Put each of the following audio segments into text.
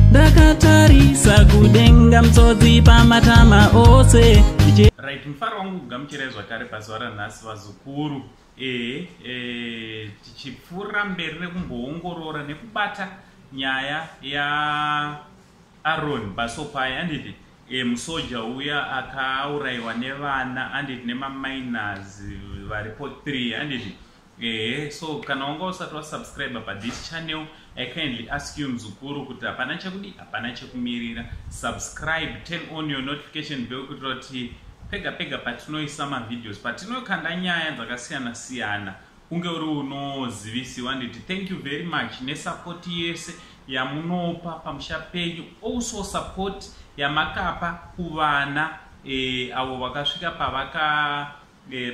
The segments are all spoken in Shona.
Ndakatarisa kudenga, musodzi pamatama ose. Right, mufaro wangu kugamuchirai zvakare pazuva ranhasi, vazukuru. Ehe, tichipfuurira mberi nekumboongorora nekubata nyaya yaAron Basopai, anditi? Musoja uya akaurayiwa nevana, anditi, nemaminors varipo 3, anditi? Ehe, so kana wanga usati wasubscribe pathis channel, I kindly ask you, muzukuru, kuti hapana chekudi, hapana chekumirira. Subscribe, turn on your notification bell, kuitira kuti pega pega patinoisa mavideos, patinokanda nyaya dzakasiyana siyana, unge uri unozivisiwa, nditi? Thank you very much nesupport yese yamunopa pamusha penyu, also support yamakapa kuvana avo vakasvika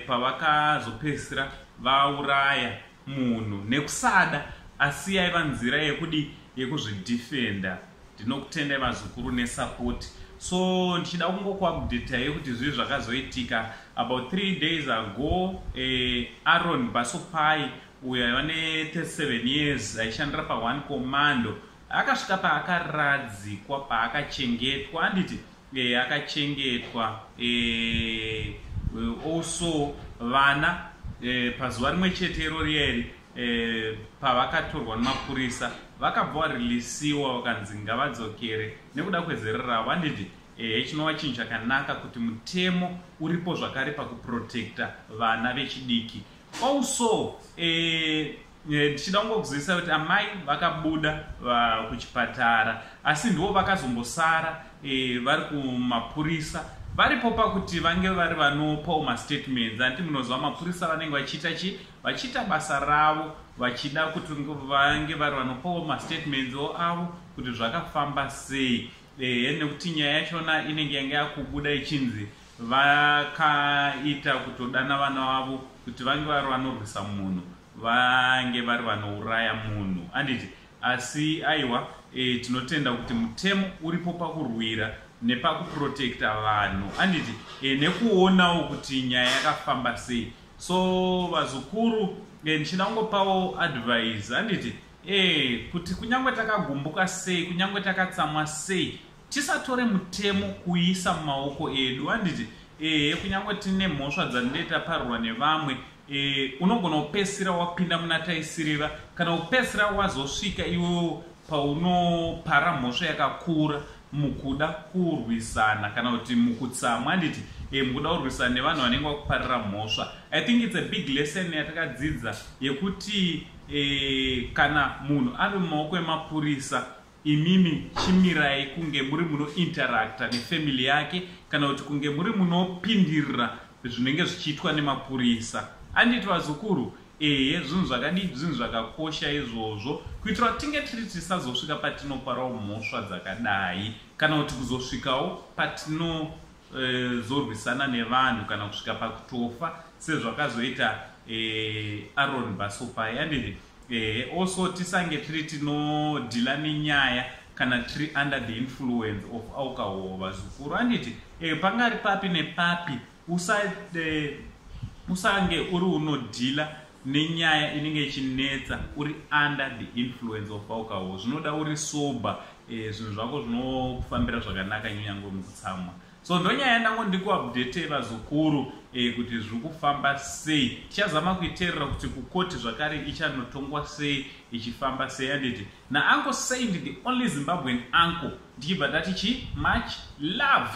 pavakazopedzisira vauraya munhu nekusada, asi yaiva nzira yekudi yekuzvidefenda. Ndinokutendai, vazukuru, nesupport. So ndichida kungokuupdatai kuti zvii zvakazoitika about 3 days ago. Aaron Basopai uyo aiva ne37 years, aishandira pa1 Commando, akasvika paakaradzikwa, paakachengetwa, handiti? Akachengetwa. Also vana, pazuva rimwe chete iro rieri pavakatorwa nemapurisa, vakabva vareleasiwa, vakanzi ngavadzokere nekuda kwezera ravo, handiti? Chinova chinhu chakanaka kuti mutemo uripo zvakare pakuprotecta vana vechidiki. Also ndichida kungokuzivisa kuti amai vakabuda kuchipatara, asi ndivo vakazombosara vari kumapurisa, varipo pakuti vange vari vanopawo mastatements. Handiti munoziva mapurisa vanenge vachiita chi vachiita basa ravo, vachida kuti vange vari vanopawo mastatements avo kuti zvakafamba sei, nekuti nyaya yachona inenge yanga yakubuda ichinzi vakaita kutodana vana vavo kuti vange vari vanorwisa munhu, vange vari vanouraya munhu, handiti? Asi aiwa, tinotenda kuti mutemo uripo pakurwira nepakuprotecta vanhu, handiti? Nekuonawo kuti nyaya yakafamba sei. So vazukuru, ndichida kungopawo advice, handiti, kuti kunyange takagumbuka sei, kunyange takatsamwa sei, tisatore mutemo kuisa mumaoko edu, handiti? Kunyange tine mhosva dzandinenge taparurwa nevamwe, unogona kupedzisira wapinda muna taisiriva, kana kupedzisira wazosvika iwewo paunopara mhosva yakakura mukuda kurwisana kana kuti mukutsamwa, handiti? Mukuda kurwisana nevanhu vanenge vakuparira mhosva. I think it's a big lesson yatakadzidza yekuti kana munhu ari mumaoko emapurisa, imimi chimirai kunge muri munointeracta nefamily yake, kana kuti kunge muri munopindirira zvinenge zvichiitwa nemapurisa, anditi, vazukuru? Ehe, zvinhu zvakadii, zvinhu zvakakosha izvozvo, kuitira kuti tinge tiri tisazosvika patinoparawo mhosva dzakadai, kana kuti kuzosvikawo patinozorwisana nevanhu, kana kusvika pakutofa sezvakazoita Aaron Basopai, anditi? Also tisange tiri tinodeala nenyaya kana tiri under the influence of alcohol, vazukuru, handiti? Pangari papi nepapi, usange uri unodeala nenyaya inenge ichinetsa uri under the influence of alcohol. Zvinoda uri sober, zvinhu zvako zvinokufambira zvakanaka nyange mukutsamwa. So ndonyaya yandango ndikuupdate, vazukuru, kuti zviri kufamba sei. Tichazama kuiteerera kuti kukoti zvakare ichanotongwa sei, ichifamba sei, handiti? Nauncle Saint, the only Zimbabwean uncle, ndichibva ndati chi much love.